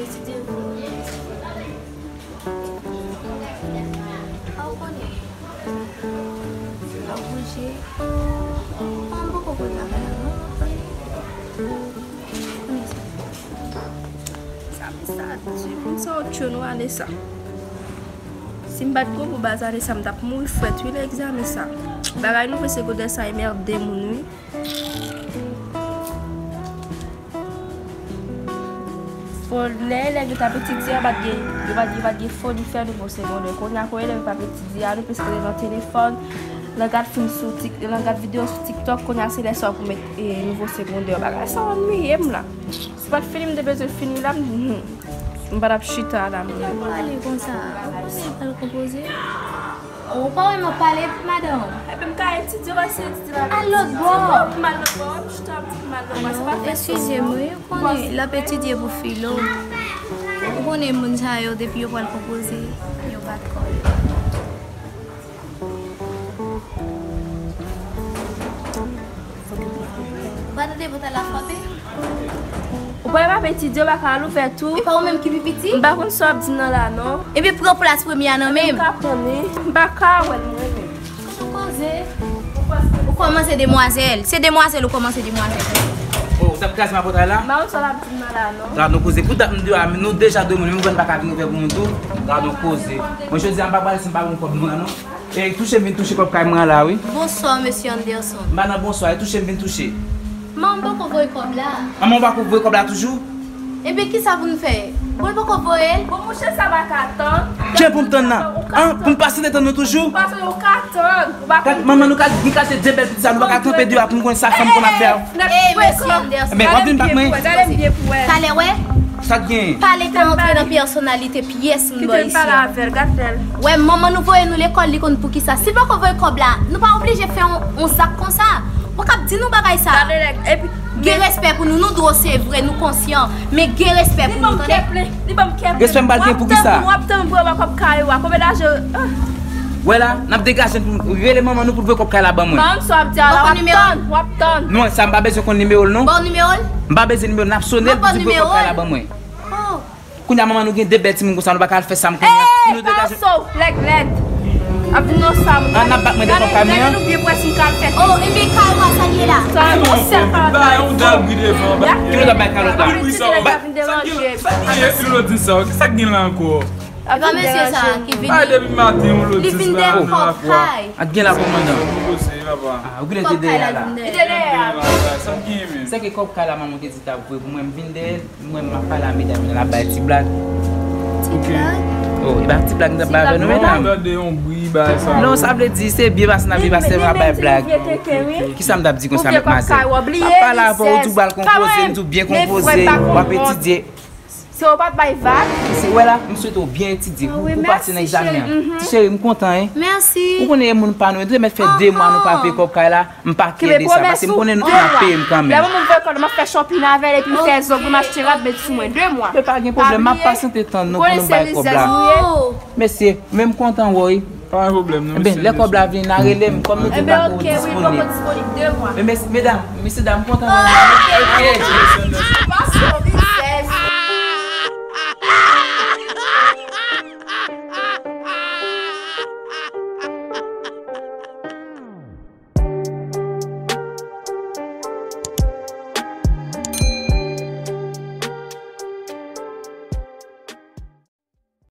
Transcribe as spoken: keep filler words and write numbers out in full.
Etidye pou mwen. Ou konnen. Nan bouje. Mwen poko konn travay la non. Konnen sa. Sa, men sa di, konn sa w tchwe nou ale sa. Si m pa t konn pou baz ale sa, m t ap mouri frèt wi lè egzamen sa. Bagay nouvo segondè sa enmède moun wi. Fò lè elèv yo t ap etidye, yo pa t gen, yo pa t, yo pa t gen foli fè nouvo segondè. Kounye a, kon elèv yo p ap etidye a, nou plis rete nan telefòn, nan gad fim sou Tik, nan gad videyo sou TikTok, kounye a se lè sa pou mèt, e, nouvo segondè. Bagay sa annuiye m la. Si pa t fini m te bezwen fini la, m, m pa t ap chita la, mwen menm. Pale konsa, ou si pral konpoze? Ou pa wè m ap pale epi madanm. Epi m ka etidye, w ap etidye la. Al lòt bò. Pou m al lòt bò, w ap chita, w ap di pou m al lòt bò. Se pa fè eskize m, wi, ou konnen, l ap etidye pou filo. Ou konnen moun sa yo, depi yo pral konpoze, yo bat kò yo. Ou pa tande pòt la frape? Ou pa p ap etidye, ou pa ka al ouvè tou? E pa ou menm ki pi piti? M pa konn sa w ap di nan la, non. Ebyen, pran plas premye a nan men m. M ka pran li. M pa ka wè l mwen menm. Koze. Ou kòmanse demwazèl. Se demwazèl ou kòmanse demwazèl. Oh, ou t ap kraze m a pòtay la? M pa konn sa w ap di nan la, non. Gad yon koze. Pou dat m deyò a, nou deja de moun, menm grann pa ka vin ouvè pou nou tou. Gad yon koze. Mwen jodi a m pa pral si m pa gen kòb mwen la, non. E touche m vin touche kòb kay mwen an la, wi. Bonswa, mesye Anderson. M pa nan bonswa, e touche m vin touche. Manman poko voye kòb la. Manman poko voye kòb la toujou? Ebyen, kisa pou n fè? Bon, l poko voye l. Bon, mouche, sa pa ka tann. Kiyès pou m tann nan? An, pou m pase detann nou toujou? Paske ou ka tann. Ou pa konn. Manman, nou ka, nou ka te de bèl pitit sa, nou pa ka kanpe deyò a pou nou konn sa fanm konn ap fè. E, mesye Anderson. Men, w ap vin bat mwen? Gade m byen pou wè. Talè, wè. Sa k gen? Pale ka antre nan pèsonalite pyès moun bò isi a. Wè, manman nou voye nou lekòl, li konn poukisa. Si l poko voye kòb la, nou pa oblije fè yon, yon zak konsa. Ou p ap di nou bagay sa. Gen respè pou nou, nou dwe se vre, nou konsyan, men gen respè pou nou, tande. Respè m pral gen poukisa? W ap tann pou yo ba kòb kay ou a. Konbyen lajan? Wè la, n ap degaje n pou rele manman nou pou l voye kòb kay la ban mwen. Ban m sa w ap di a la, w ap tann, w ap tann. Non, sa m pa bezwen konn nimewo l non. Ban w nimewo l? M pa bezwen nimewo l, n ap sone l pou di voye kòb kay la ban mwen. Oh. Kounye a manman nou gen de bèl timoun konsa, nou pa ka al fè sa m konnen an. Pou nou degaje. Paso, lèg lèd. Ap vin nan sa m. An ap bat mwen de kòb kay mwen an. Gade nou byen pwès m ka al fè. Oh, ebyen kay ou a sa l ye la? Sa yon sèl kay. Ba yon dal bri devan. Ki nou ta bay kalòt la? Sa k gen, sa k gen, Lolo di sa? Sa k gen la ankò? Epa mesye sa ki vin. Ay, depi maten, yon lòt dis la, yon lòt fwa. Ak gen la kòmandan. Ou konnen te dèyè la. Li te dèyè a. Sa k gen menm? Se ke kòb kay la manman te di t ap voye pou mwen, m vin dèyè l, mwen m ap pale a medam yo, l ap bay ti blag. Ti blag? Oh, e pa ti blag m t ap bay avè nou, medam. Tande yon bri, bay sa. Non, sa vle di, se byen pase n ap byen pase, m ap bay blag. Kisa m t ap di konsa, medmwazèl? M ap pale avè w, ou di w pral konpoze, m di w byen konpoze, w ap etidye. Se ou pa t bay vag? Se wè la, m swete w byen etidye pou, pou pase nan egzamen an. Ti cheri, m kontan, en. Mèsi. Ou konnen e moun pa nou, nou te mèt fè de mwa nou pa peye kòb kay la, m pa kè de sa, paske m konnen nou t ap peye m kanmenm. Lè manman m voye kòb la, m ap fè shopping avè l, epi m fè zo, m achte rad, met sou mwen, de mwa. Men pa gen pwoblèm, m ap pasante tann nou pou nou bay kòb la. Mesye, men m kontan wè w wi. Pa gen pwoblèm non, mesye. Lè kòb la vini, n a rele m, kòm nou di m pa ko disponib. Ebyen, ok, wi, m poko disponib de mwa. Men mes-, medam, mesye dam, m kontan wè nou. Ok.